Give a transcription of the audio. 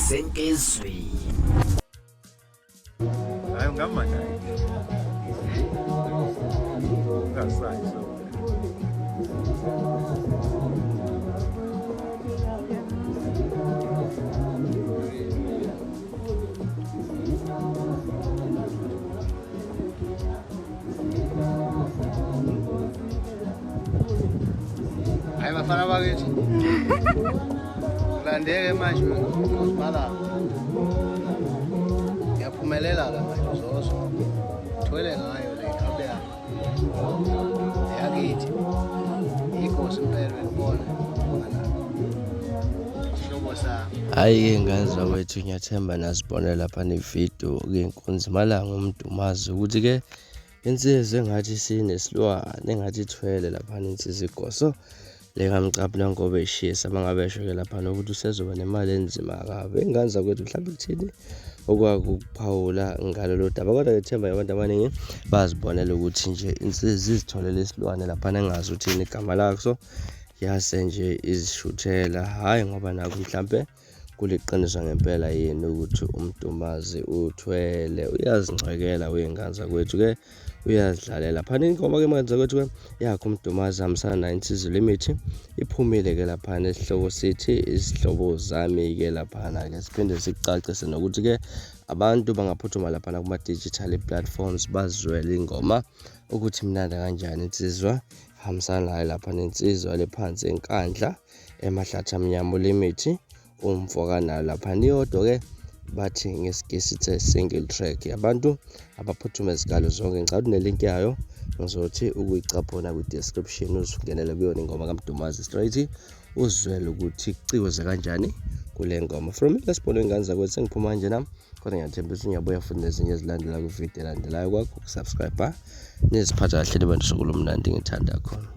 Senkizwi. Hayi ungama naye. Ungasayi so. Hayi bafana bakithi. Ulandeke manje uzibala. Ngiyaphumelela la manje zozo. Thwele ngayo le kabe yami. Yakithi. Inkosi impela uyibona. Sihlobo sami. Hhayi-ke ngane zakwethu ngiyathemba nazibonela lapha nevidiyo ke Nkunzimalanga uMdumazi ukuthi-ke insizwa engathi isinesilwane engathi ithwele laphana insizwa igoso lengamcaphuna ngoba eshisa mangabe esho-ke laphana ukuthi usezoba nemali enzima kabi. Ingane zakwethu mhlawumbe kuthini okwakuphawula ngalolu daba kodwa ngethemba abantu abaningi bazibonela ukuthi nje insizwa izitholele isilwane laphana engazi ukuthi yini igama lakho yase nje izishuthela hhayi ngoba nakho mhlampe Kuliqiniso ngempela yini ukuthi uMdumazi uthwele uyazincekela wey'ngane zakwethu ke uyazidlalela phana ingoma ke manje zakwethu ke yakho uMdumazi hambisana nayo insizwa limithi iphumile ke laphana esihloko sithi izihlobo zami ke laphana ke siphinde sikucacise nokuthi ke abantu bangaphuthuma laphana kuma-digital platforms bazwele ingoma ukuthi mnandi kanjani insizwa hambisana nayo lapha nensizwa lephansi enkandla emahlathi amnyama ulimithi umfo kanalo lapha niyodwa ke bathi ngesingisi it's a single track abantu abaphuthume izikalo zonke ngicela ukuthi nelink yayo ngizothi ukuyicaphuna kwi-description uzingenele kuyona ingoma kamdumazi straight uzwele ukuthi kucikoze kanjani kule ngoma from lesibhono ingane zakwethu sengiphuma kanje nami kodwa ngiyathembisa ngiyabuya futhi nezinye ezilandela kwividiyo elandelayo kwakho ukusubscribe niziphatha kahle nibe nosuku olumnandi ngithanda khona.